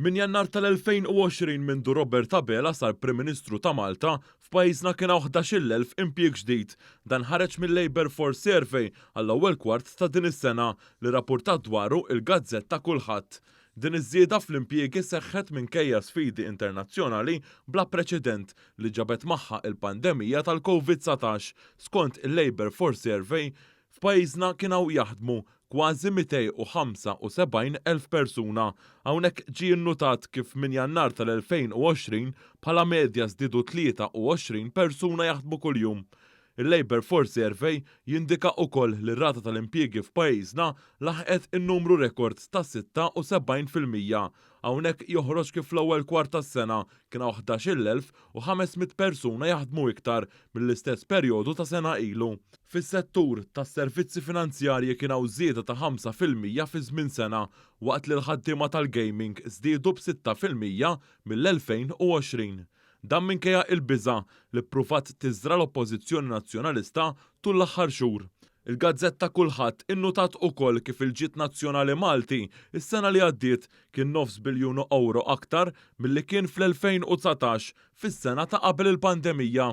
Minn Jannar tal-2020 mindu Robert Abela sar Prim Ministru ta' Malta, f'pajjiżna kien hawn 11,000 impjieg ġdid. Dan ħareġ mil-Labour Force Survey għall-ewwel kwart ta' din is-sena li rrappurtat dwaru il-gazzetta Kullħadd. Din iż-żieda fl-impjiegi seħħet minkejja sfidi internazzjonali bla preċedent li ġabet magħha il-pandemija tal-Covid-19. Skont il-Labour Force Survey, f'pajjiżna kien hawn jaħdmu kważi 275,000 persuna. Hawnhekk ġie nnutat kif minn Jannar tal-2020 bħala medja żdiedu 23 persuna jaħdmu kuljum. Il-Labour Force Survey jindika wkoll li r-rata tal-impjiegi f'pajjiżna laħqet in-numru rekord ta' 76%. Hawnhekk joħroġ kif fl-ewwel kwart tas-sena kien hawn 11,500 persuna jaħdmu iktar mill-istess perjodu ta' sena ilu. Fis-settur tas-servizzi finanzjarji kien hawn żieda ta' 5% fi żmien sena, waqt li l-ħaddiema tal-gaming żdiedu b'6% mill-2020. Dan minkejja il-biża' li ppruvat tiżra l-Oppożizzjoni Nazzjonalista tul l-aħħar xhur. Il-gazzetta Kullħadd innutat ukoll kif il-ġid nazzjonali Malti is-sena li għaddiet kien nofs biljun euro aktar milli kien fl-2019 fis-sena ta' qabel il-pandemija.